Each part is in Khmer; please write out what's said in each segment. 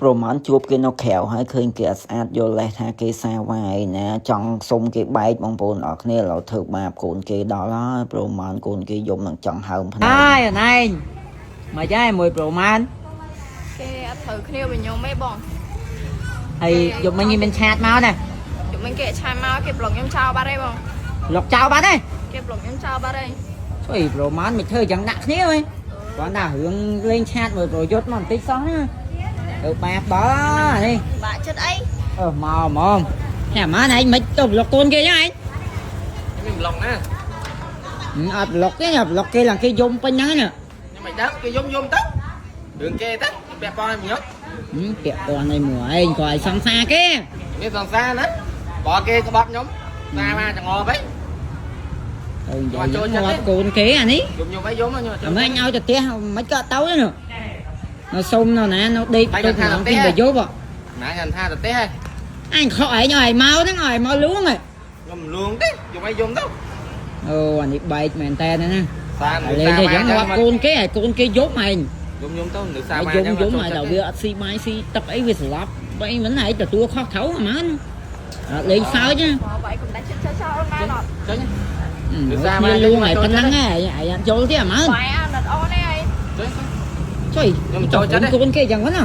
ប្រូម៉ានជួបគេនៅក្រៅហើយឃើញគេអត់ស្អាតយល់លេសថាគេសាវ៉ាឯណាចង់សុំគេបែកបងប្អូនអរគ្នាឥឡូវធ្វើបាបកូនគេដល់ហើយប្រូម៉ានកូនគេយំនឹងចង់ហើមភ្នែក ហើយអណែងមកចាយមួយប្រមាណ គេអត់ត្រូវគ្នាវិញខ្ញុំទេបង ហើយយប់មិញគេមាន chat មកណា យប់មិញគេ chat មកគេប្លុកខ្ញុំចោលបាត់ហើយបង លុកចោលបាត់ហើយ គេប្លុកខ្ញុំចោលបាត់ហើយ ជួយប្រមាណមិនធ្វើយ៉ាងដាក់គ្នាហ៎គាត់ថារឿងលេង chat មួយប្រយុទ្ធមកបន្តិចសោះណាទៅបាបដល់នេះ បាក់ចិត្តអី អឺមកហ្មងញ៉ាំមកឯងមិនទៅប្លុកកូនគេចឹងឯង ខ្ញុំមិនប្លុកណា អត់ប្លុកទេប្លុកគេឡើងគេយំពេញហ្នឹងណា ខ្ញុំមិនដឹងគេយំយំទៅរឿងគេទៅពាក់ព័ន្ធខ្ញុំ ពាក់ព័ន្ធឯមួយឯងក៏ឲ្យសង្សារគេ នេះសង្សារណាបើគេក្បត់ខ្ញុំសារមកចងល់វិញ ទៅនិយាយងាប់កូនគេអានេះ យំយំអីយំខ្ញុំ អាម៉េចឲ្យទៅផ្ទះមិនក៏ទៅទេនោះនៅសុំនៅណានៅដេកទៅក្នុងទីប្រយុទ្ធ ណាខ្ញុំថាទៅទេហ៎ អញខកឯងឲ្យមកហ្នឹងឲ្យមកលួងហ៎ ខ្ញុំលួងទេយំអីយំទៅ អូអានេះបែកមែនតើណា សារ លេងទៅយ៉ាងងាប់កូនគេឲ្យកូនគេយប់ឯង យំយំទៅនៅសារ យំយំឲ្យដល់វាអត់ស៊ីបាយស៊ីទឹកអីវាស្លាប់បីមិនឯងទទួលខុសត្រូវអាម៉ានអត់លេងសើចណា មកបែកកុំដាច់ចិត្តចោលអូនបានអត់ ចេញ គ្នាលួងឲ្យប៉ុណ្ណឹងឯងឯងអត់យល់ទេអាម៉ាន បែកអត់អូនទេអី ចេញ ជួយ ខ្ញុំចូលចិត្តទេ កូនគេយ៉ាងហ្នឹងណា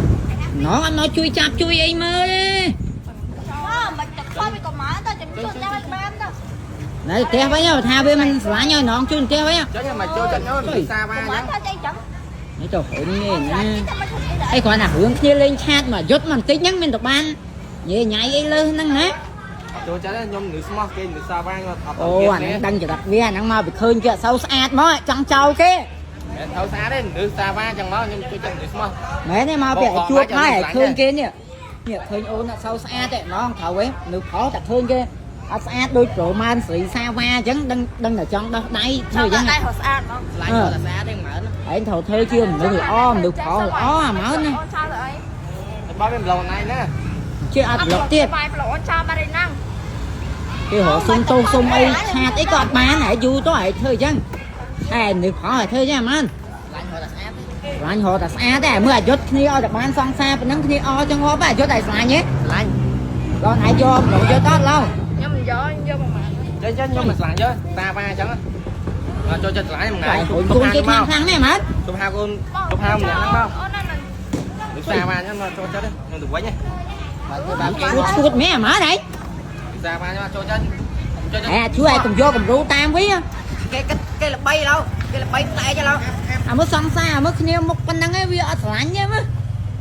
ណងអត់មកជួយចាប់ជួយអីមើលទេ មកមិនទឹកខំក៏មកទៅចាំជួយចាំឲ្យបានទៅ ណែផ្ទះវិញថាវាមិនស្រឡាញ់ឲ្យណងជួយផ្ទះវិញ ចេញមកចូលចិត្តខ្ញុំសារមកអញ្ចឹង មកថាចៃចឹង នេះទៅរុញឯណា តែមិនធ្វើអីដែរ អីគ្រាន់តែរឿងគ្នាលេងឆាតមកយុទ្ធមកបន្តិចហ្នឹងមានតែបានញ៉ៃញ៉ៃអីលើហ្នឹងណា ចូលចិត្តខ្ញុំនៅស្មោះគេនៅសារមកអត់ អូអាហ្នឹងដឹងចរិតវាអាហ្នឹងមកពីឃើញគេអត់សូវស្អាតមកចង់ចោលគេ មិនត្រូវសារទេនៅសារមកចឹងមកខ្ញុំចូលចិត្តនៅស្មោះ មែនទេមកពីឲ្យជួបហើយឲ្យឃើញគេនេះនេះឃើញអូនអត់សូវស្អាតទេហ្មងត្រូវទេនៅប្រុសតែឃើញគេអត់ស្អាតដូចប្រូម៉ានស្រីសាវ៉ាអញ្ចឹងដឹងដឹងតែចង់ដោះដៃធ្វើអញ្ចឹង ដៃហៅស្អាតហ្មង ស្លាញ់គាត់ស្អាតទេមិន ឯងត្រូវធ្វើជាមនុស្សល្អមនុស្សប្រុសល្អអាម៉ើណា អូនចោលទៅអី បើវាម្លងណៃណា ជាអត់ប្លុកទៀត បាយប្លុកអូនចោលបាត់ឯហ្នឹង គេរកសុំទោសសុំអីឆាតអីក៏អត់បានហើយយូរទៅឯងធ្វើអញ្ចឹងឯងនឹកផងឲ្យធ្វើអញ្ចឹងអាម៉ានស្លាញ់រត់តែស្អាតទេមើលអាយុទ្ធគ្នាឲ្យតែបានសង្សារប៉ុណ្ណឹងគ្នាអចឹងងាប់អាយុទ្ធឲ្យស្លាញ់ទេ ស្លាញ់ ដល់ឯងយកប្រយុទ្ធអត់ឡូវ ខ្ញុំមិនយកយកប្រហែល ចេញចេញខ្ញុំមិនស្លាញ់យើតាវ៉ាអញ្ចឹងមកចូលចិត្តស្លាញ់មួយថ្ងៃ តែកូនគេខ្លាំងខ្លាំងនេះអាម៉ាន ជុំហៅកូនជុំហៅម្នាក់ហ្នឹងមក អូនណាមិន នឹកសាវ៉ាអញ្ចឹងមកចូលចិត្តខ្ញុំទៅវិញហ៎បាទធ្វើបាបគេ ឈួតឈួតមែនអាម៉ានឯង សាវ៉ាខ្ញុំចូលចិត្តចូលចិត្ត អាជួយឲ្យកុំយកគំរូតាមវិញ គេគិតគេល្បីឡូវគេល្បីតែចឡូវ អាមើលសង្សារអាមើលគ្នាមុខប៉ុណ្ណឹងឯងវាអត់ស្រឡាញ់ទេមើល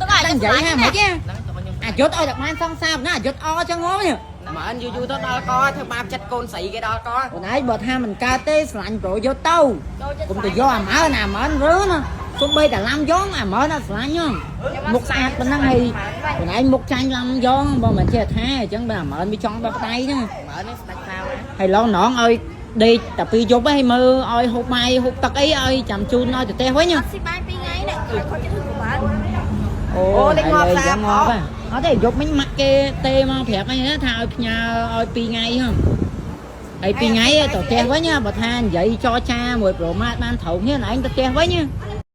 ទឹកអា តែនិយាយហ្នឹងមិនទេ ហ្នឹងទៅខ្ញុំ អាយុទ្ធឲ្យតែបានសង្សារប៉ុណ្ណាអាយុទ្ធអចឹងងាប់នេះ មិនយូរយូរទៅដល់កធ្វើបាបចិត្តកូនស្រីគេដល់ក អូនឯងបើថាមិនកើតទេស្រឡាញ់ប្រយុទ្ធទៅ ចូលចិត្ត កុំទៅយកអាម៉ើណាអាម៉ើរើណាសំបីតែឡាំយ៉ងអាម៉ើណាស្រឡាញ់ហ្នឹងមុខស្អាតប៉ុណ្ណឹងហើយខ្លួនឯងមុខចាញ់ឡាំយ៉ងបើមិនចេះថាអញ្ចឹងបើអាម៉ើវាចង់ដោះដៃហ្នឹង មើលនេះស្ដាច់សាវ៉ា ហើយឡងណងឲ្យដេកតែពីរយប់ហ្នឹងឲ្យមើលឲ្យហូបបាយហូបទឹកអីឲ្យចាំជូនឲ្យទៅផ្ទះវិញ អត់ស៊ីបាយពីរថ្ងៃនេះខត់ចិត្តធ្វើប្រហែល អូយ៉ាងងាប់អត់ទេយប់មិញម៉ាក់គេទេមកប្រាប់អីណាថាឲ្យផ្ញើឲ្យ2ថ្ងៃហ្នឹងហើយ2ថ្ងៃទៅផ្ទះវិញបើថានិយាយចរចាមួយប្រមាថបានត្រូវគ្នាឯងទៅផ្ទះវិញ អត់